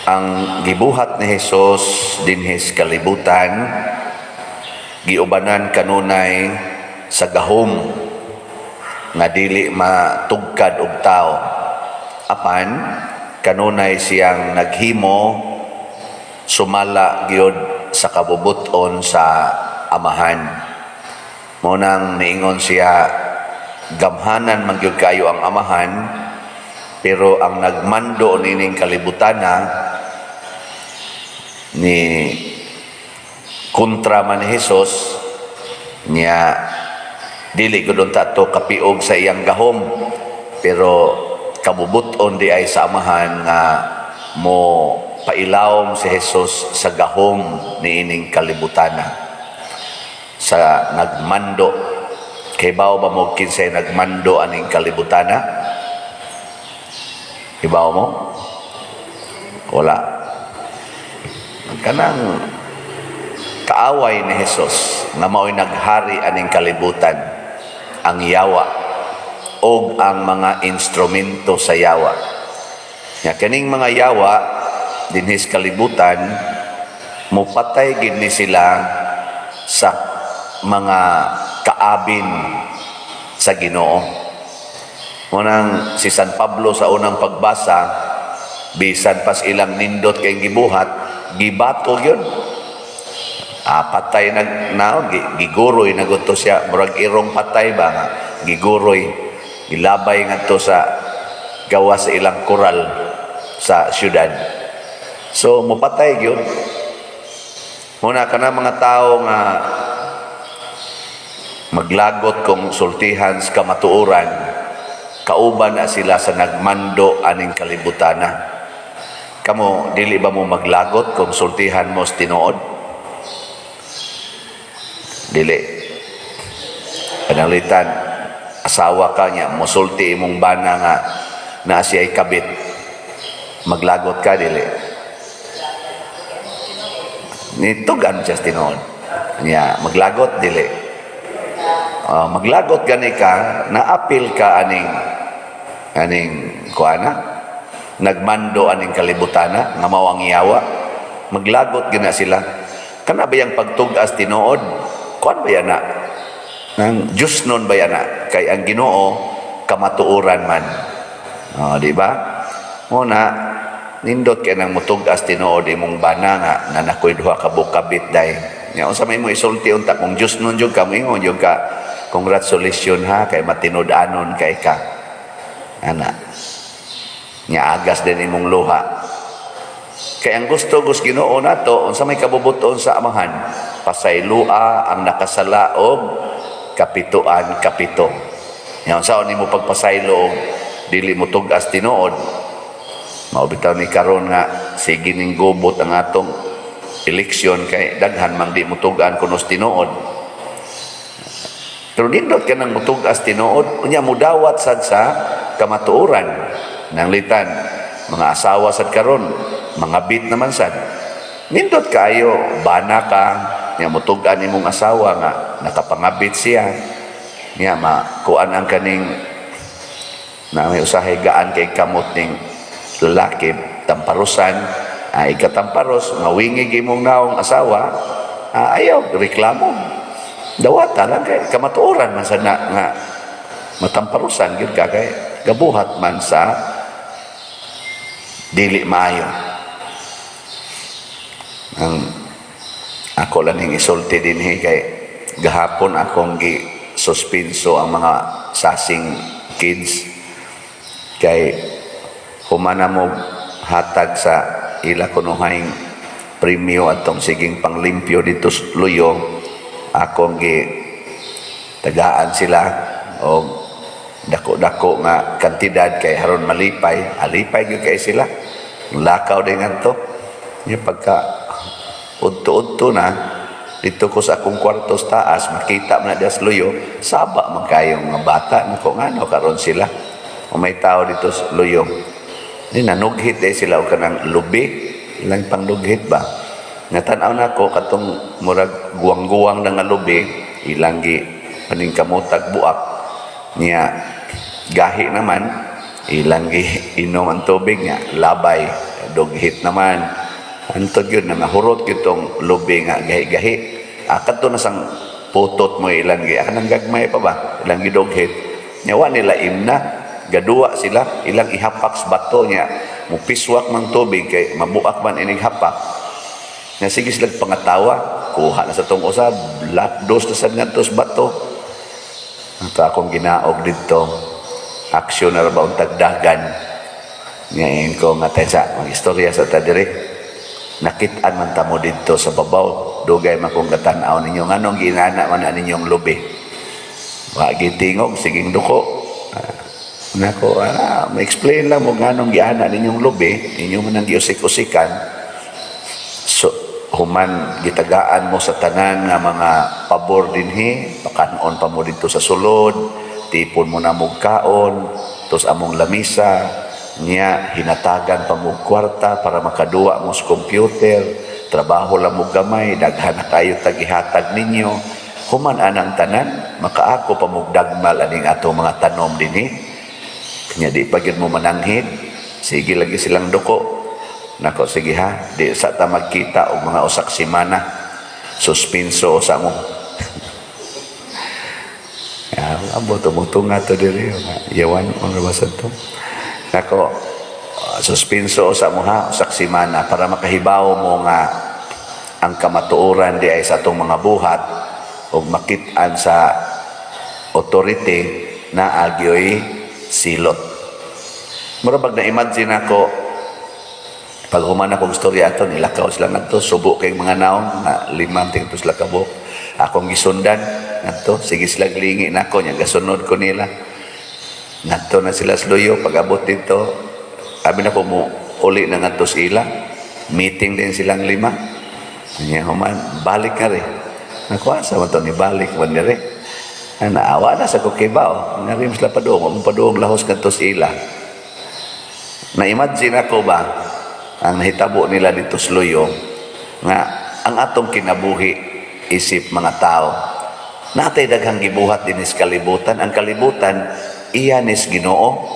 Ang gibuhat ni Jesus dinhi sa kalibutan, giubanan kanunay sa gahom nga dili matugkad og tao. Apan kanunay siyang naghimo sumala gyud sa kabubuton sa Amahan. Mao nang niingon siya, gamhanan man gyud kayo ang Amahan, pero ang nagmando nining kalibutana ni kontra man ni Jesus niya, dili gud unta to kapiog sa iyang gahom, pero kabubuton di ay sa Amahan nga mo pailawom si Jesus sa gahom niining kalibutana, sa nagmando. Kay bawo ba mo kinsay nagmando aning kalibutana? Hibaw mo? Wala. Kanang kaaway ni Jesus nga mao'y naghari aning kalibutan, ang yawa og ang mga instrumento sa yawa. Nya kaning mga yawa dinhi sa kalibutan, mupatay gid ni sila sa mga kaabin sa Ginoo. Munang si San Pablo sa unang pagbasa, bisan pas ilang nindot kay gibuhat, gibato gyud. Ah, patay nag na giguroy na gud to siya, murag irong patay ba nga giguroy, gilabay ngadto sa gawas sa ilang koral sa syudad. So mupatay gyud. Muna kana mga tao nga maglagot kung sultihan sa kamatuoran, kauban na sila sa nagmando aning kalibutana. Kamo, dili ba mo maglagot kung sultihan mo sa tinuod? Dili. Pananglitan, asawa ka niya, musulti imong bana nga naa siya'y kabit. Maglagot ka, dili? Nitugan siya sa tinuod. Niya, maglagot, dili? Maglagot gani ka, naapil ka aning kuana, nagmando aning kalibutana nga mao ang yawa. Maglagot gina sila. Kana ba yang pagtug-as tinuod? Kuan ba yan na? Nang Diyos nun ba yan na? Kay ang Ginoo kamatuoran man. Oh, di ba? Muna nindot kay nang mutug-as tinuod imong bana nga na nakoy duha ka bukabit day. Nya unsa may mo isulti unta kung Diyos nun jud ka, moingon jud ka, "Congratulations ha, kay matinud-anon kay ka." Ana. Nya agas din imong luha. Kay ang gusto gus Ginoo nato, unsa may kabubuton sa Amahan? Pasaylua ang nakasala og kapituan kapito. Nya unsaon nimo pagpasaylo og dili mo tug-as tinuod? Mao bitaw ni karon nga sige ning gubot ang atong eleksyon kay daghan mang di mo tug-an kuno sa tinuod. Pero nindot ka nang mutug-as tinuod, unya mudawat sad sa kamatuoran. Nanglitan, mga asawa sad karon, mga bit naman sad. Nindot kaayo, bana ka, nya mutug-an imong asawa nga nakapangabit siya. Nya makuan ang kaning na may usahay gaan kay kamot ning lalaki, tamparusan, ay ikatamparos, mawingig imong naong asawa, ayaw reklamo. Dawata lang kay kamatuoran man sa na, nga matamparusan gyud ka kay gabuhat man sa dili maayo. Ang ako lang ning isulti dinhi kay gahapon akong gi suspenso ang mga sasing kids kay humana mo hatag sa ila kunuhang premyo atong siging panglimpyo dito sa Luyo. Akong gi tagaan sila og dako-dako nga kantidad kay haron malipay, alipay gyud kay sila, lakaw din ngadto. Nya pagka udto-udto na dito ko sa akong kwarto sa taas, makita man na diha sa luyo, saba man kayong mga bata nako. Ngano karon sila o may tao dito sa luyo di nanughit eh sila og kanang lubi, ilang pangnughit ba. Natanaw nako katong murag guwang-guwang na nga lubi, ilang gi paningkamotag buak niya, gahi naman. Ilang gi inom ang tubig nga labay, dughit naman. Antod yun na mahurot gyud tong lubi nga gahi-gahi. Ah, kadto na sang putot mo ilang gi kanang gagmay pa ba ilang gidughit. Nya wa nila imna, gaduwa sila, ilang ihapak sa bato nya mupiswak man tubig kay mabuak man inig hapak. Nga sige sila pangatawa, kuha na sa tong usa, lakdos na sad ngadto sa bato. Ito akong ginaog didto. Aksyon na ra ba untag dagan. Ngayon ko nga tensa, mag-istorya sa ta diri. Nakit-an man ta mo didto sa babaw. Dugay man kong gatan-aw ninyo. Nganong ginana man na ninyong lubi? Wa gitingog, siging duko. Ah, nako, ma-explain lang mo nganong giana ninyong lubi, inyo man ang giusik-usikan. So, human gitagaan mo sa tanan nga mga pabor dinhi, pakanon pa mo didto sa sulod, tipon mo na mo kaon, tos among lamisa, niya hinatagan pa mo kwarta para makaduwa mo sa computer, trabaho lang mo gamay, daghan na kayo tagihatag ninyo. Human anang tanan, makaako pa mo dagmal aning ato mga tanom dinhi. Kanya di pa gyud mo mananghid. Sige lagi silang duko. Nako, sige ha, di sa ta magkita og mga usak semana. Suspenso sa mo. Ya, abo tumutunga to diri yawan ang rabasad to. Nako, suspenso sa mo ha, usak semana para makahibaw mo nga ang kamatuoran di ay sa atong mga buhat ug makit-an sa authority na agyoy silot. Mura bag na-imagine ako pag human akong istorya ato, nilakaw sila ngadto, subo kay mga naong na limang tingto sila kabuk. Akong gisundan ngadto, sige sila glingi nako nya gasunod ko nila. Ngadto na sila sa luyo, pag abot dito, abi na ko mo uli na ngadto sa ila. Meeting din silang lima. Nya human, balik nga rin. Nakuha sa man to ni balik man diri. Naawa na sa kukibaw. Nga rin sila padung, wa mo padung lahos ngadto sa ila. Na-imagine ako ba ang nahitabo nila dito sa luyo nga ang atong kinabuhi isip mga tao natay daghang gibuhat dinhi sa kalibutan. Ang kalibutan iya nis Ginoo.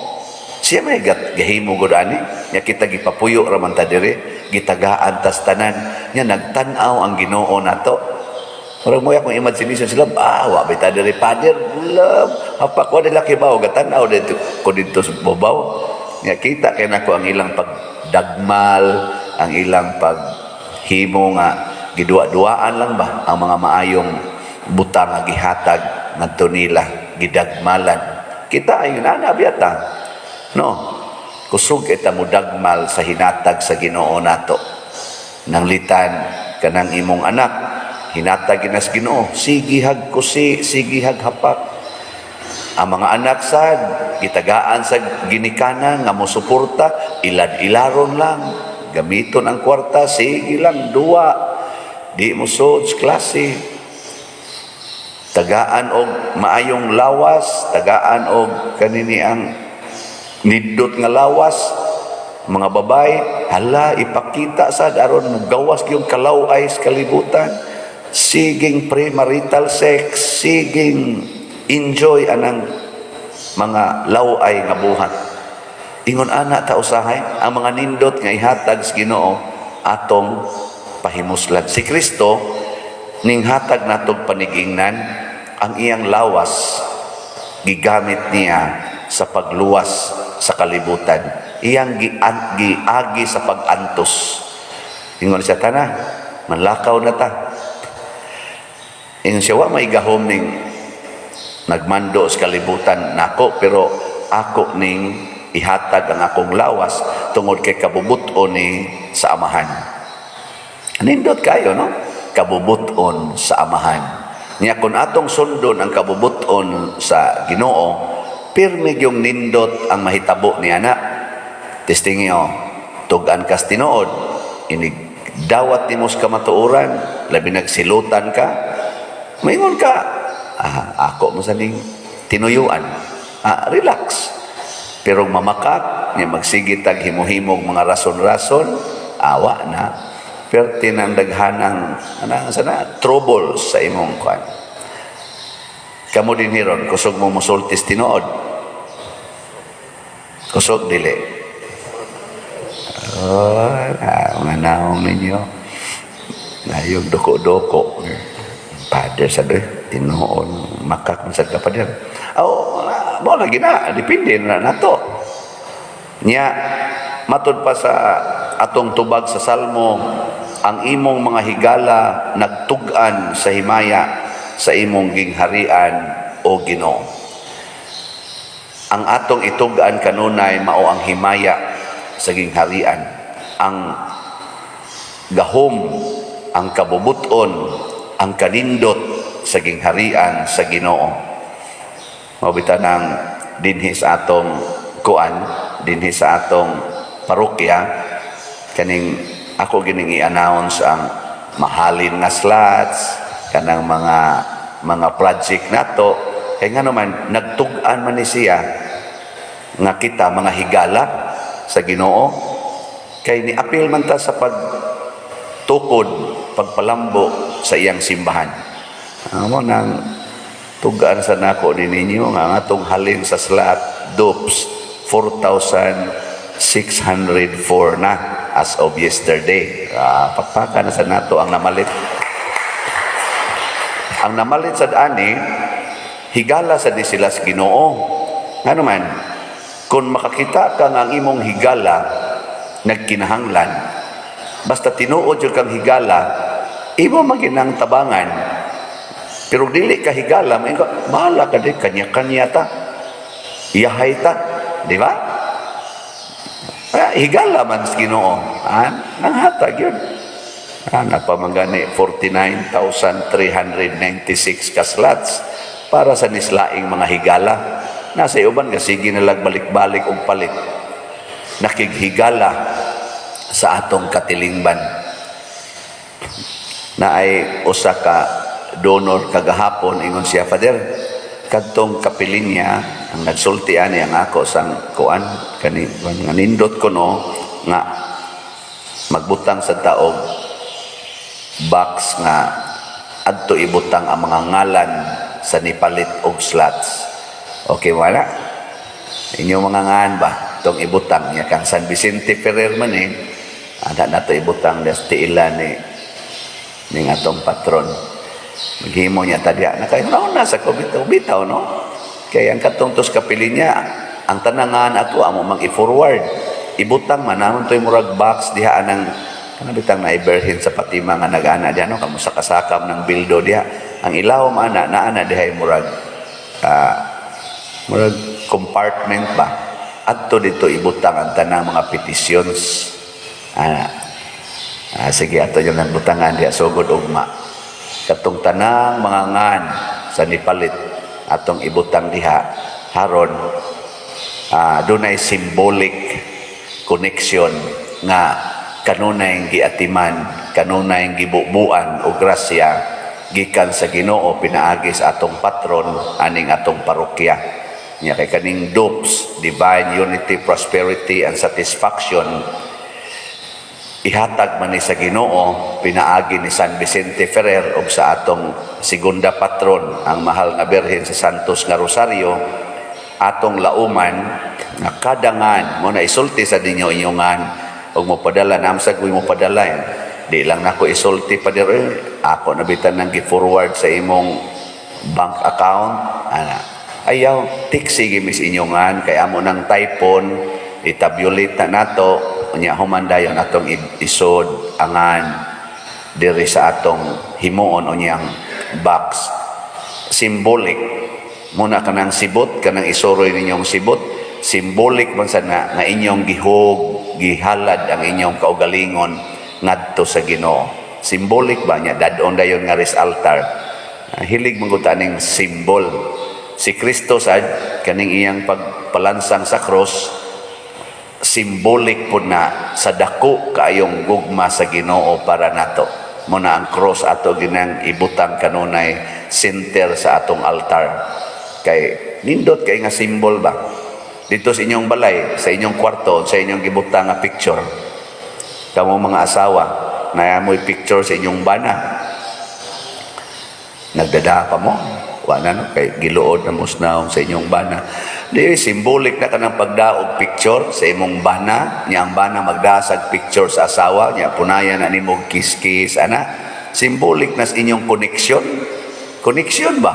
Siya may gahimo gud ani nya. Kita gipapuyo ra man ta diri, gitagaan tas tanan nya, nagtan-aw ang Ginoo nato. Murag mo akong imagination sila, ah, wa bita diri, Father, love. Hapak wa nila kibaw, gatanaw dito ko dito sa babaw. Nga kita kay nako ang ilang pagdagmal, ang ilang paghimo nga giduwa-duaan lang ba ang mga maayong butang nga gihatag ngadto nila, gidagmalan. Kita ayon ana biyata. No. Kusog kita mo dagmal sa hinatag sa Ginoo nato. Nanglitan kanang imong anak, hinatag ginas Ginoo, sige hag kusi, sige hag hapak. Ang mga anak sad gitagaan sa ginikanan nga mosuporta, ilad-ilaron lang, gamiton ang kwarta, sige lang duwa, di mo sud sa klase. Tagaan og maayong lawas, tagaan og kanini ang nindot nga lawas. Mga babay, hala, ipakita sad aron mogawas yung kalaway sa kalibutan. Siging premarital sex, siging enjoy anang mga laway nga buhat. Ingon ana ta usahay ang mga nindot nga ihatag sa Ginoo, atong pahimuslan. Si Kristo ning hatag natog panigingnan ang iyang lawas, gigamit niya sa pagluwas sa kalibutan. Iyang giagi sa pag-antos. Ingon siya, "Tana, manlakaw na ta." Ingon siya, "Wa may gahom ning nagmando sa kalibutan nako, pero ako ning ihatag ang akong lawas tungod kay kabubuton ni sa Amahan." Nindot kayo, no? Kabubuton sa Amahan. Nya kung atong sundon ang kabubuton sa Ginoo, pirmi yung nindot ang mahitabo niya na. Testingi oh, tug-an kas tinuod, inig dawat nimo sa kamatuoran, labi nagsilutan ka, maingon ka, "Ah, ako mo sa ning tinuyuan." Ah, relax. Pero mamakak, niya magsige tag himo-himog mga rason-rason, awa na. Perti ng daghanang, ano, sana, trouble sa imong kwan. Kamo din hiron, kusog mo musultis tinuod. Kusog, dili? Oh, ah, mga naong ninyo. Nayog doko-doko. Father sa doy, tinuon, makak man sad ka pa dir. Oh, mo lagi na, depende na nato. Nya matud pa sa atong tubag sa Salmo, ang imong mga higala nagtug-an sa himaya sa imong gingharian, o Ginoo. Ang atong itug-an kanunay mao ang himaya sa gingharian, ang gahom, ang kabubuton, ang kanindot sa gingharian sa Ginoo. Mao bitaw nang dinhi sa atong kuan, dinhi sa atong parokya, kaning ako gining i-announce ang mahalin nga slots, kanang mga project nato, kay ngano man nagtug-an man ni siya nga kita mga higala sa Ginoo, kay ni apil man ta sa pagtukod, pagpalambo sa iyang simbahan. Amo nang tugaan sa nako ni ninyo nga ang atong halin sa slot dupes, 4,604 na as of yesterday. Ah, pakpaka na sa nato ang namalit. Ang namalit sa ani, higala sa di sila sa Ginoo. Ngano man, kung makakita ka nga ang imong higala nagkinahanglan, basta tinuod jud kang higala, imo maginang tabangan. Pero dili ka higala, maingon ka, "Bahala ka di, kanya-kanya ta. Iyahay ta." Di ba? Ah, higala man sa Ginoo. Ah, nanghatag yun. Ah, napamangani 49,396 ka slots para sa nislaing mga higala. Nasa uban ka sige nalag balik-balik og palit. Nakighigala sa atong katilingban na ay usa ka donor kagahapon, ingon siya, "Father, kadtong kapilin niya." Ang nagsulti ani ang ako sang kuan kani nga nindot ko no nga magbutang sa taog box nga adto ibutang ang mga ngalan sa nipalit og slots. Okay, wala inyong mga ngan ba tong ibutang niya kang San Vicente Ferrer man eh, ana nato ibutang des tiila ni ning atong patron. Maghimo niya tadya na kay na sa ko bitaw bitaw no, kay ang katong tos kapili niya ang tanangan ato amo mang i-forward, ibutang man namon to'y murag box diha anang kana bitang na iberhin sa Fatima nga nag-ana diha no, kamo sa kasakam ng bildo diha, ang ilawom ana naa na diha murag murag compartment ba. Adto dito ibutang ang tanang mga petitions ana. Ah, sige, ato yung lang butangan diha sugod ugma. Katong tanang mga ngan sa nipalit atong ibutang diha haron dunay symbolic connection nga kanunay giatiman, kanunay gibubuan og grasya gikan sa Ginoo pinaagi sa atong patron aning atong parokya. Nya kay kaning DUPS, Divine Unity, Prosperity and Satisfaction, ihatag man ni sa Ginoo pinaagi ni San Vicente Ferrer ug sa atong segunda patron, ang mahal nga Birhen sa Santos nga Rosario. Atong lauman nga kadangan mo na isulti sa ninyo inyong ngan ug mo padala namsag mo padala eh. Di lang nako isulti pa dire, ako na bitan nang gi-forward sa imong bank account ana. Ayaw tiksi mis inyong ngan kay amo nang typon, itabulate na nato, unya human dayon atong isod angan diri sa atong himuon unyang box. Symbolic muna kanang sibot, kanang isuroy ninyong sibot, symbolic man sa na nga inyong gihog, gihalad ang inyong kaugalingon ngadto sa Ginoo. Symbolic ba niya dadon dayon nga ris altar. Ah, hilig man gud ta ning symbol. Si Kristo sad kaning iyang pagpalansang sa cross, symbolic po na sa dako kaayong gugma sa Ginoo para nato. Mo na ang cross ato ginang ibutang kanunay center sa atong altar. Kay nindot kay nga symbol ba? Dito sa inyong balay, sa inyong kwarto, sa inyong gibutang nga picture. Kamo mga asawa, naa mo'y picture sa inyong bana. Nagdada pa mo. Kuan na, no? Kay giluod na musnaw sa inyong bana. Di symbolic na kanang pagdaog picture sa imong bana, niya ang bana magdasag picture sa asawa, niya punayan na nimo kiss-kiss ana. Symbolic na sa inyong connection. Connection ba?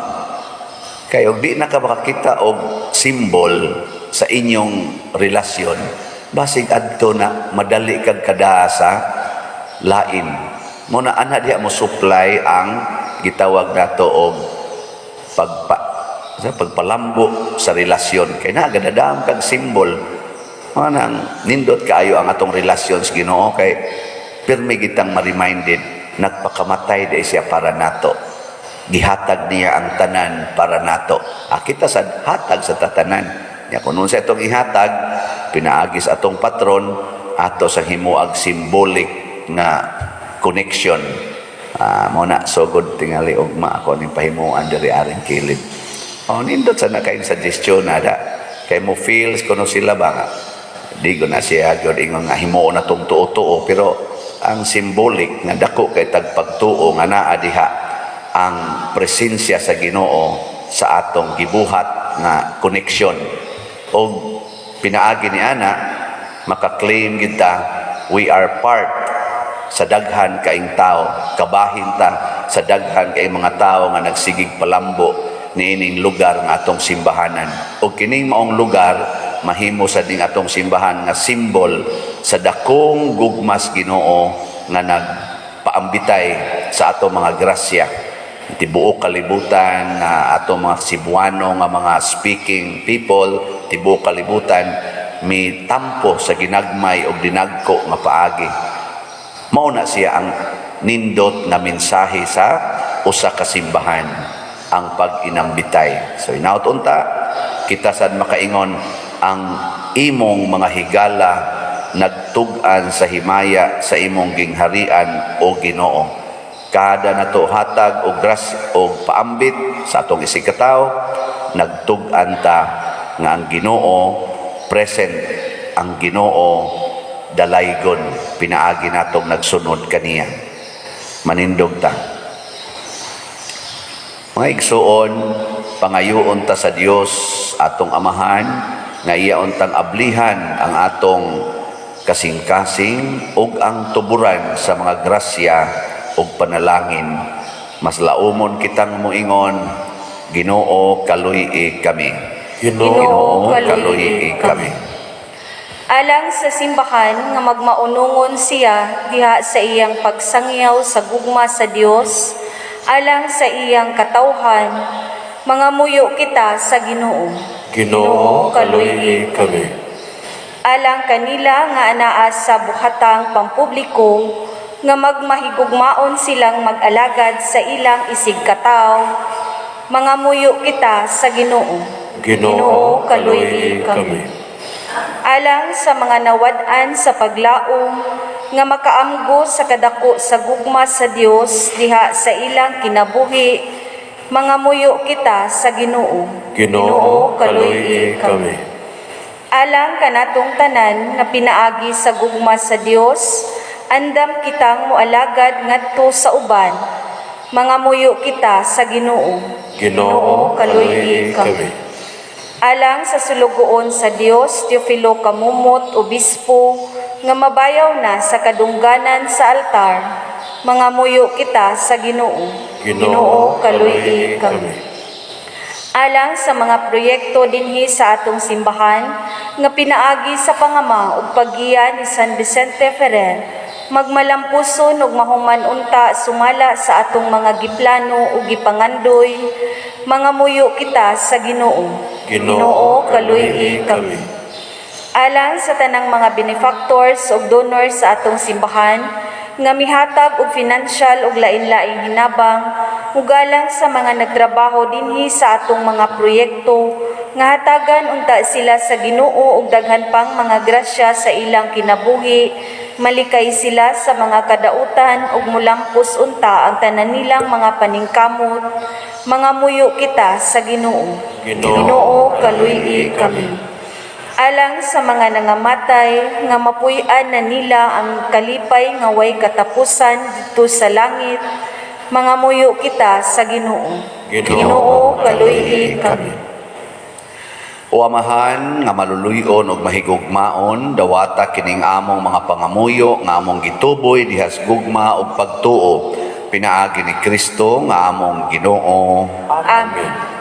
Kay og di na ka makakita og symbol sa inyong relasyon, basig adto na madali kag kada sa lain. Mo na ana diha mo supply ang gitawag nato og pagpa sa pagpalambo sa relasyon kay na gadadam kag symbol. Mo nang nindot kaayo ang atong relasyon sa Ginoo kay pirmi gitang ma-reminded, nagpakamatay di siya para nato, gihatag niya ang tanan para nato. Ah, kita sa hatag sa tatanan niya kung sa itong ihatag pinaagi sa atong patron, ato sa himuag symbolic nga connection. Ah, mo na sugod tingali ugma ako ning pahimuan diri aring kilid. Oh, nindot sa na kayong suggestion na da. Kay mo feels kuno sila ba nga. Di ko na siya gyud ingon nga himuon na tong tuo-tuo, pero ang symbolic nga dako kay tagpagtuo nga naa diha ang presensya sa Ginoo sa atong gibuhat nga connection. Og pinaagi ni ana maka-claim kita, we are part sa daghan kaing tao, kabahin ta sa daghan kaing mga tao nga nagsigig palambo niining lugar nga atong simbahanan. O kining maong lugar mahimo sa ding atong simbahan nga simbol sa dakong gugmas Ginoo nga nagpaambitay sa atong mga grasya. Tibuok kalibutan nga atong mga Cebuano nga mga speaking people, tibuok kalibutan mi tampo sa ginagmay og dinagko nga paagi. Mao na siya ang nindot nga mensahe sa usa ka simbahan, ang pag-inambitay. So hinaut unta kita sad makaingon, ang imong mga higala nagtug-an sa himaya sa imong gingharian, o Ginoo. Kada nato hatag og grasya og paambit sa atong isigkatawo, nagtug-an ta nga ang Ginoo present, ang Ginoo dalaygon pinaagi natong nagsunod kaniya. Manindog ta. Mga igsuon, pangayoon ta sa Dios atong Amahan nga iya untang ablihan ang atong kasing-kasing ug ang tuburan sa mga grasya ug panalangin. Mas laumon kitang moingon, Ginoo, kaluy-i kami. Ginoo, Ginoo, kaluy-i kami. Alang sa simbahan nga magmaunungon siya diha sa iyang pagsangyaw sa gugma sa Dios, alang sa iyang katawhan, mangamuyo kita sa Ginoo. Ginoo, kaluy-i kami. Alang kanila nga anaa sa buhatang pampubliko nga magmahigugmaon silang mag-alagad sa ilang isigkatawo, mangamuyo kita sa Ginoo. Ginoo, kaluy-i kami. Alang sa mga nawad-an sa paglaom nga makaamgo sa kadako sa gugma sa Dios diha sa ilang kinabuhi, mangamuyo kita sa Ginoo. Ginoo, kaluy-i kami. Alang kanatong tanan nga pinaagi sa gugma sa Dios, andam kitang moalagad ngadto sa uban, mangamuyo kita sa Ginoo. Ginoo, kaluy-i kami. Alang sa sulugoon sa Dios Teofilo Camomot, Obispo, nga mabayaw na sa kadungganan sa altar, mangamuyo kita sa Ginoo. Ginoo, kaluy-i kami. Alang sa mga proyekto dinhi sa atong simbahan nga pinaagi sa pangama ug paggiya ni San Vicente Ferrer, magmalampuson ug mahuman unta sumala sa atong mga giplano ug gipangandoy, mangamuyo kita sa Ginoo. Ginoo, kaluy-i kami. Alang sa tanang mga benefactors ug donors sa atong simbahan nga mihatag og financial ug lain-laing hinabang, mugalang sa mga nagtrabaho dinhi sa atong mga proyekto nga hatagan unta sila sa Ginoo og daghan pang mga grasya sa ilang kinabuhi, malikay sila sa mga kadautan ug mulampos unta ang tanan nilang mga paningkamot, mangamuyo kita sa Ginoo. Ginoo, kaluy-i kami. Alang sa mga nangamatay nga mapuy-an na nila ang kalipay nga way katapusan didto sa langit, mangamuyo kita sa Ginoo. Ginoo, kaluy-i kami. O Amahan nga maluluyon ug mahigugmaon, dawata kining among mga pangamuyo nga among gituboy dihas gugma ug pagtuo pinaagi ni Kristo nga among Ginoo. Amen.